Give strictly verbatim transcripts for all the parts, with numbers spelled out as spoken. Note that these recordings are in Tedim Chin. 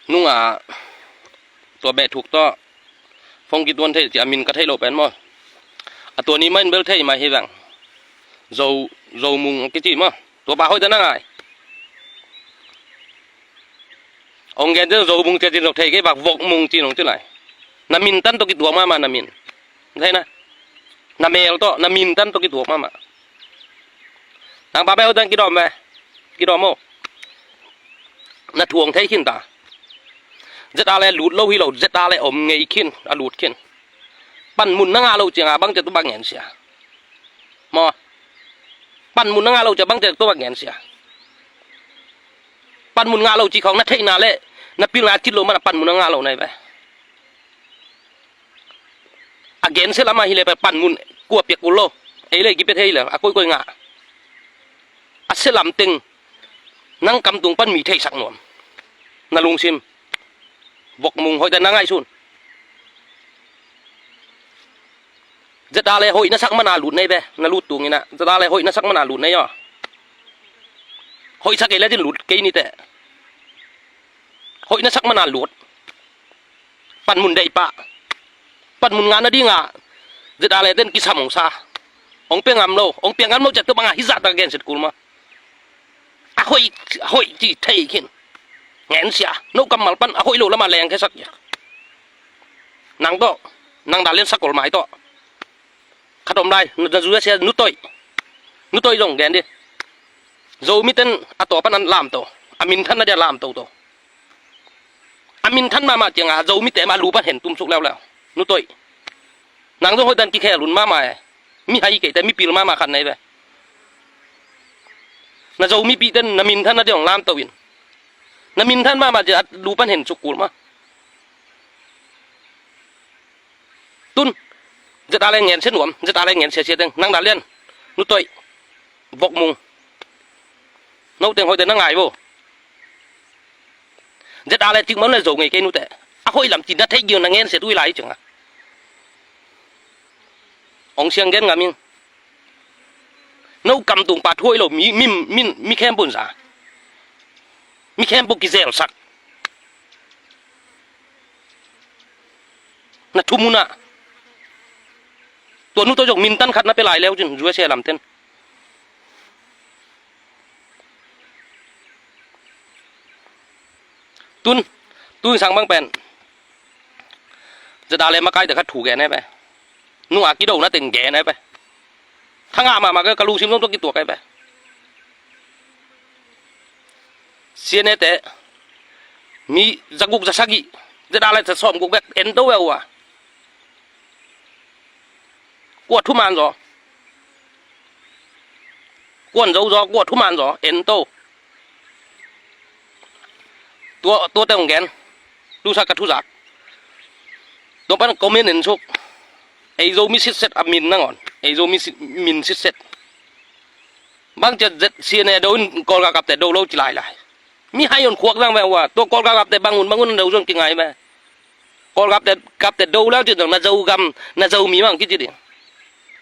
Nunga tua beh thuk tawh phone kituan thei ci a min ka theih lo pen maw. A tua ni mah in bel thei mah hi veng. Zo, Zo Mung a kici maw. Tua pa hoih ta na ngai. Ong gen teng Zo Mung cia cin zok thei kei bak Vok Mung ci nong ci lai. Na min tan tawh kituak mahmah na min. Thei na. Na mel tawh, na min tan tawh kituak mahmah. Nang pa beh hoih tan kidawm ve. Kidawm aw. Na thu ong thei khin ta. Zeta le lut lo hi lo, zeta le om ngei khin, a lut khin. Panmun na ngah lo cianga bang cia tu bang ngen sia. Maw. Panmun na ngah lo cia bang cia tu bang ngen sia. Panmun ngah lo ci khawng na theihna le na pilna cit lo mana panmun na ngah lo nai ve. A gensia lamah hi le pen panmun kua piak kul lo. Ei le kipia thei le a koikoi ngah. A sia lam teng nang kam tung pan mi theihsak nuam. Na lungsim. Vok Mung hoih ta na ngaihsun. Zeta le hoih na sak mana lut nei ve. Na lut tung ina zeta le hoih na sak mana lut nei aw. Hoih sak ei le din lut kei ni teh. Hoih na sak mana lut. Panmun deih pah. Panmun ngah na dinga zeta le ten kisam ong sa. Ong pia ngam lo, ong pia ngam lo ciat tu banga hi zah ta genset kul ma. A hoih, a hoih ci thei khin. Ngen sia, no kammal pan a hoih lo lama leng khe sak ya. Nang tawh, nang dal lian sakol mai tawh. Khat om lai, na zu sia nu toih. Nu toih zong gen di. Zomi ten a tua pan an lamto. A min than na dia lamto to. A min than mahmah cianga Zomi te ma lu pan hen tum suk leuleu. Nu toih. Nang zong hoih tan kikhel un mahmah e. Mi hai kei te mi pil mahmah khat nei ve. Na Zomi pi ten na min than na dia ong lamto in. Na min than mahmah cia lu pan hen suk kul ma. Tun. Zeta le ngen sia nuam, zeta le ngen sia sia teng. Nang dal lian. Nu toih. Vok Mung. No teng hoih te na ngai vo. Zeta le tik man le zo ngei kei nu te. A hoih lam ci na theih gil na ngen sia tui lai cianga. Ong siang gen ngam ing. No kam tung pa thuai lo mi, mi, mi, mi khempeuh in za. Mi khempeuh kizelsak. Na thumun ah. Tua nu tawh zong min tan khat na pia lai leu cin U S A lamten. Tun, tun sang bang pen. Zeta le makai te khat thu gen e pe. Nunga kido na teng gen e pe. Thanga mahmah ka lungsim zong tua kituak e pe. C N A te mi zaguk zasagih. Zeta le sawm guk bek en to e ua. Kua thuman zaw. Kuan zo zaw, kua thuman zaw, en to. Tua, tua te hong gen. Tusa ka thuzak. Tua pan comment en suk. Ei Zomi sitset a min nangawn. Ei Zomi sit, min sitset. Bang cia zet C N A do in Kawlgakapte do lo ci lailai. Mi hai on khuak zang ve ua. Tua Kawlgakapte bang un, bang un do zon kingai ve. Kawlgapte, kapte do leu cin zong na Zogam, na Zomi mang kici ding.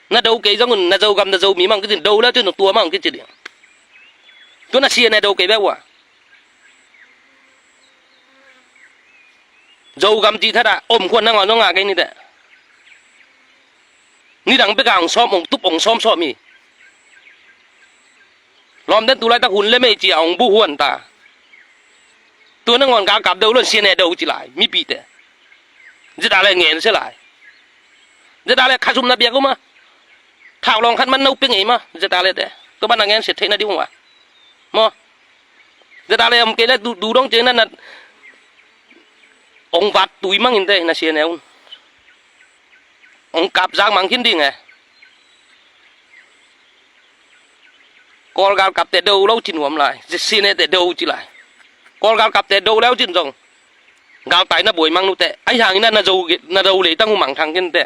Na do kei zong un, na Zogam, na Zomi mang kici ding, do leu cin zong tua mang kici ding. Tua na C N A do kei bek ua. Zogam ci thada, om khuan nangawn zong ngah kei ni teh. Nidang bek a ong sawm, ong tup, ong sawm sawm hi. Lawmten tu laitak hun le mei cia ong buh huan ta. Tua nangawn galkap do lon C N A do ci lai, mipite. Zeta le ngen se lai. Zeta le khasum na biak uma. Thaulawng khat man no pia ngei ma, zeta le te. Tua ban a ngen se theih na ding ua. Maw. Zeta le om kei le du, du dong ceng na na. Ong vat tui mangin te, na C N A un. Ong kap zak mang khin ding e. Kawlgalkapte do lo ci nuam lai, C N A te do ci lai. Kawlgalkapte do leu cin zong. Galtai na buai mang nu te. Ai hangin na, na do, na do leitang hu mang thang khin te.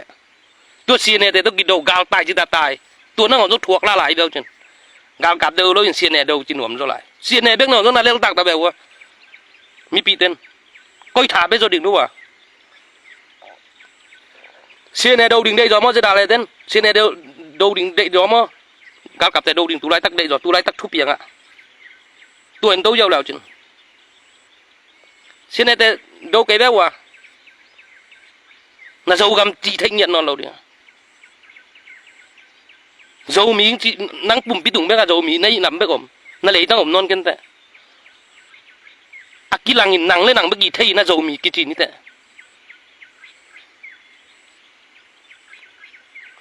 Tua C N A te tua kido galtai ci ta tai. Tua nangawn tua thuak lalai do cin. Galkap do lo in C N A do ci nuam zo lai. C N A bek nangawn tua na leltak ta be ua. Mipiten. Koi tha be zo ding do ua. C N A do ding deih zaw maw, zeta le ten. C N A do, do ding deih zaw maw. Galkapte do ding tu laitak deih zaw, tu laitak thupiang ah. Tua en to yau lau cin. Sinete do kei bek uh a, na Zogam cih theih ngiat nawn lo ding. Zomi cih, nang pumpi tung bek a Zomi na hih nam bek om, na leitang om nawn kei inteh. A kilangin nang le nang bek i thei na Zomi kici ni teh.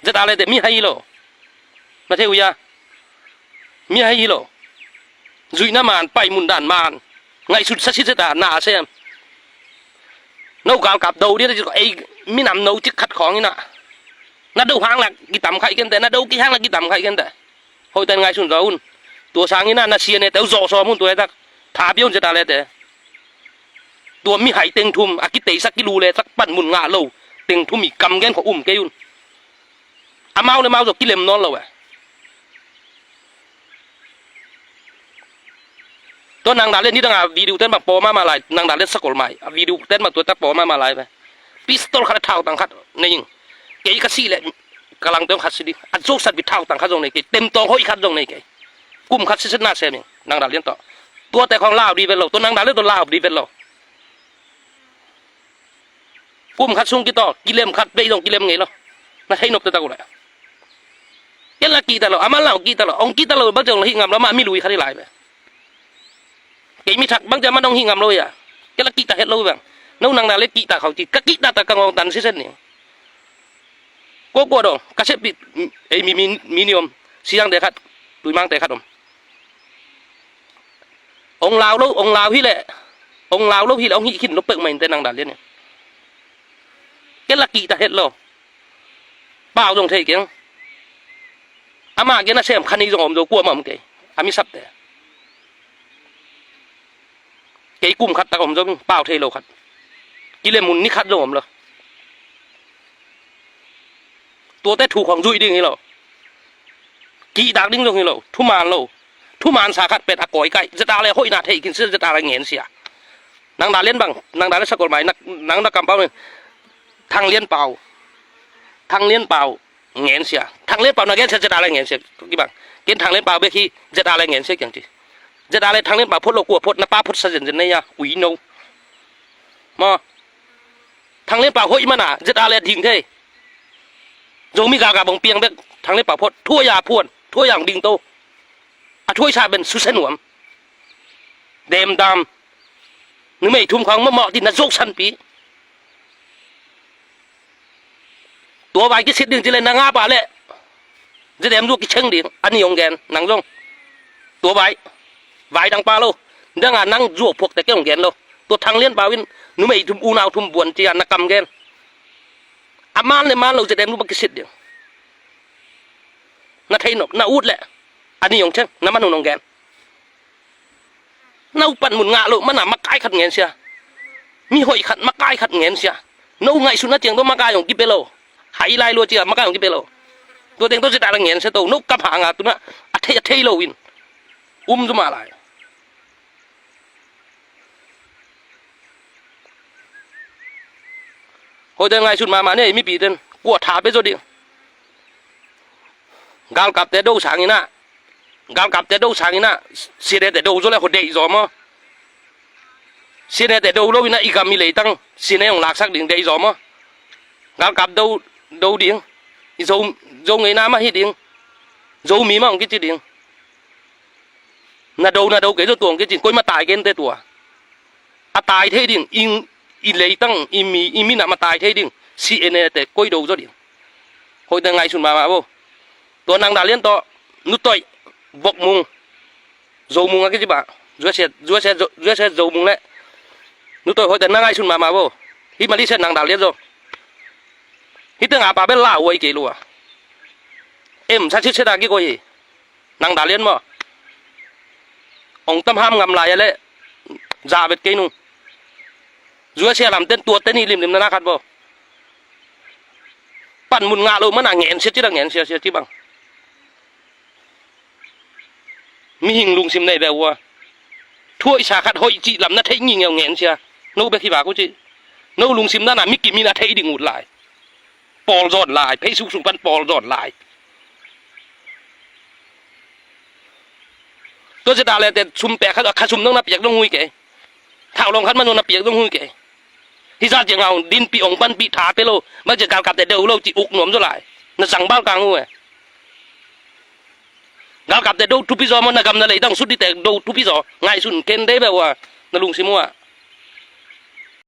Zeta le teh mihai hi lo. Na thei uh hia? Mihai hi lo. Zuihna man, pai mun dan man, ngaihsut sa sit zeta na a sem. No galkap do ding a ci ko, ei minam no cik khat khawng in ah, na do hang lak kitam khaih kei inteh, na do kei hang lak kitam khaih kei inteh. Hoihten ngaihsun zaw un. Tua sangin ah na sianete uh zawh sawm un, tua etak tha pia un zeta lete. Tua mihai teng thum a kiteisak, kilu lesak, panmun ngah lo teng thum i kam gen khawh um kei un. Amau le mau zaw kilem nawn lo e. Tua nang dang lian nidang a video ten bang paw mahmah lai, nang dang lian Sakol Mai a video ten bang tua tak paw mahmah lai ve. Pistol khat a thautang khat nei ing. Kei ka sih leh ka langte hong khat si ding. A zohsat pi thautang khat zong nei kei. Temtawng hoih khat zong nei kei. Kum khat siset na sem ing nang dang lian tawh. Tuate khawng lau di vet lo. Tua nang dang lian tawh lau di vet lo. Kum khat sung kitaw kilem khat bei zong kilem ngei lo. Na thei nop taktak uh leh. Ken la kihta lo, a man la hong kihta lo, hong kihta lo bang ci hong la hih ngam lo, amah mi lui khat hi lai ve. Kei mi thak bang ci a man hong hih ngam lo hi a. Ken la kihta het lo hi bang. No nang dang lian kihta khawng ci, ka kihta ta ka ngawng tan siset ni. Kuakua dong ka sep pi. Ei mi, mi, mi ni om. Siangte khat, Tuimangte khat om. Ong lau lo, ong lau hi leh, ong lau lo hi leh ong hih khin lo peuhmah inteh nang dang lian in. Ken la kihta het lo. Pau zong thei keng. Amah gen a sem kha ni zong om zo, kuamah om kei. A mi sapte. Kei kum khat tak om zo, pau thei lo khat. Kilem mun ni khat zong om lo. Tuate thu khawng zuih ding hi lo. Kihtak ding zong hi lo. Thuman lo. Thuman sa khat pet a kawikaih. Zeta le hoihna thei khin sia, zeta le ngen sia. Nang dang lian bang, nang dang lian Sakol Mai, nang, nang na kampau ni. Thang Lian Pau. Thang Lian Pau ngen sia. Thang Lian Pau na ngen sia, zeta le ngen sia. Kibang. Ken Thang Lian Pau bek hi, zeta le ngen sia kiang ci. Zeta le Thang Lian Pau phot lo, kua phot, na pa phot sa zenzen nei a, ui no. Maw. Thang Lian Pau hoih mana, zeta le ding thei. Zomi gaga bang piang bek, Thang Lian Pau phot, thuai a phuan, thuai a ding to. A thuai sa ben susia nuam. Demdam. Numei thum khawng mawhmawh tin na zok sanpi. Tua vai kisit ding ci le na ngap a leh. Zedem zuak kicheng ding, a ni hong gen, nang zong. Tua vai. Vai dang pa lo. Dang a nang zuak phuakte kei hong gen lo. Tua Thang Lian Pau in, numei thum, unau thum buan ci a na kam gen. A man le man lo zedem zuak kisit ding. Na thei nop, na ut leh. A ni hong cheng, na man hong gen. No panmun ngah loh mana makai khat ngen sia. Mi hoih khat makai khat ngen sia. No ngaihsutna ciang tawh makai hong kipia lo. Hai lai lua cia makai hong kipia lo. Tua teng tawh zeta le ngen sia to. No kap hanga tuna a thei, a thei lo in. Um zuma lai. Hoihte ngaihsun mahmah ni ei, mipite in kua tha pia zaw ding. Galkapte do sangin ah, galkapte do sangin ah, sinete do zaw le ho deih zaw maw? Sinete do lo in ah i gam i leitang sine hong laksak ding deih zaw maw? Galkap do, do ding. I zo, zo ngeina mah hi ding. Zomi mah hong kici ding. Na do, na do kei zaw tua hong kici in, koima tai kei inteh tua. A tai thei ding, i, i leitang, i mi, i minam a tai thei ding. Sinete koi do zaw ding. Hoihte ngaihsun mahmah bo. Tua nang dang lian tawh, Nutoih, Vokmung, Zomung a kici bah. Zuasia, zuasia, zuasia Zomung le. Nutoih hoihte na ngaihsun mahmah bo. Hih Malaysia nang dang lian zaw. Hih teng a pa bel lauhuai kei lua. Em sa sit sit a kikoih hi. Nang dang lian maw? Ong tam ham ngam lai a leh. Zah vet kei nung. Zuasia lamten tuate ni limlim na na khat bo. Panmun ngah loh mana ngen sia ci da ngen sia sia ci bang. Mihing lungsim nei beh ua. Thuaihsa khat hoih cih lam na theih ngingeu ngen sia. No bek hi vak uh ci. No lungsim dana mi kimin a theih ding ut lai. Pawl zawn lai, Facebook sung pan pawl zawn lai. Tua zeta le te sum pek kha, kha sum dong na piak dong ui kei. Thaulawng khat man zong na piak zong hui kei. Hih zah ciang hau dinpih ong panpih tha pe lo. Bang ciang galkapte do lo ci uk nuam zaw lai. Na zang bal kang uh e. Galkapte do thupi zaw maw, na gam na lei tang sut dite do thupi zaw. Ngaihsun ken dei beh uh a, na lungsim uh ah.